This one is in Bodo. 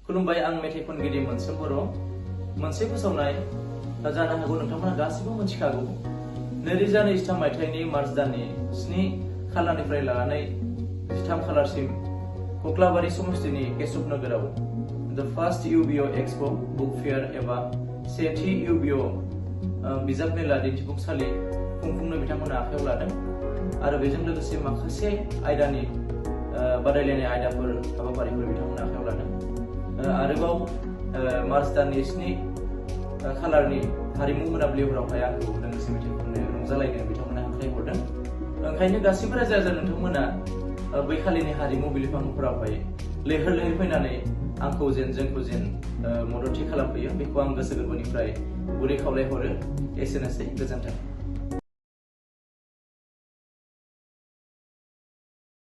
खुलुमबाय आं मेथाइ खनगिरि मोनसोम बर'। मोनसे फोसावनाय जानो हागौ नोंथांमोना गासिबो मिथिखागौ। 2023 मायथाइनि मार्च दाननि 7 खालारनिफ्राय लानानै 13 खालारसिम कक्लाबारि समस्तिनि केशव नगराव द फार्स्ट UBO एक्सपो बुक फेयार एबा सेथि UBO बिजाब मेला दिन्थिफुंसालि खुंफुंनो बिथांमोना आखायाव लादों आरो बेजों लोगोसे माखासे आयदानि बादायलायनाय आयदाफोर हाबाफारिफोर बिथांमोना आखायाव लादों। आरोबाव मार्च दाननि 7 खालारनि हारिमु मोनाबिलिफोरावहाय आंखौ लोगोसे मेथाइ खननो रंजालायनो बिथांमोना हांख्राय हरदों। ओंखायनो गासिबो रायजो राजा नोंथांमोना बै खालिनि हारिमु बिलिफांफोरावहाय लैहोर लैहोर फैनानै आंखौ जोंखौ मददथि खालामफैयो बेखौ आं गोसो गोरबोनिफ्राय गुरै खावलायहरो। एसेनोसै, गोजोन्थों।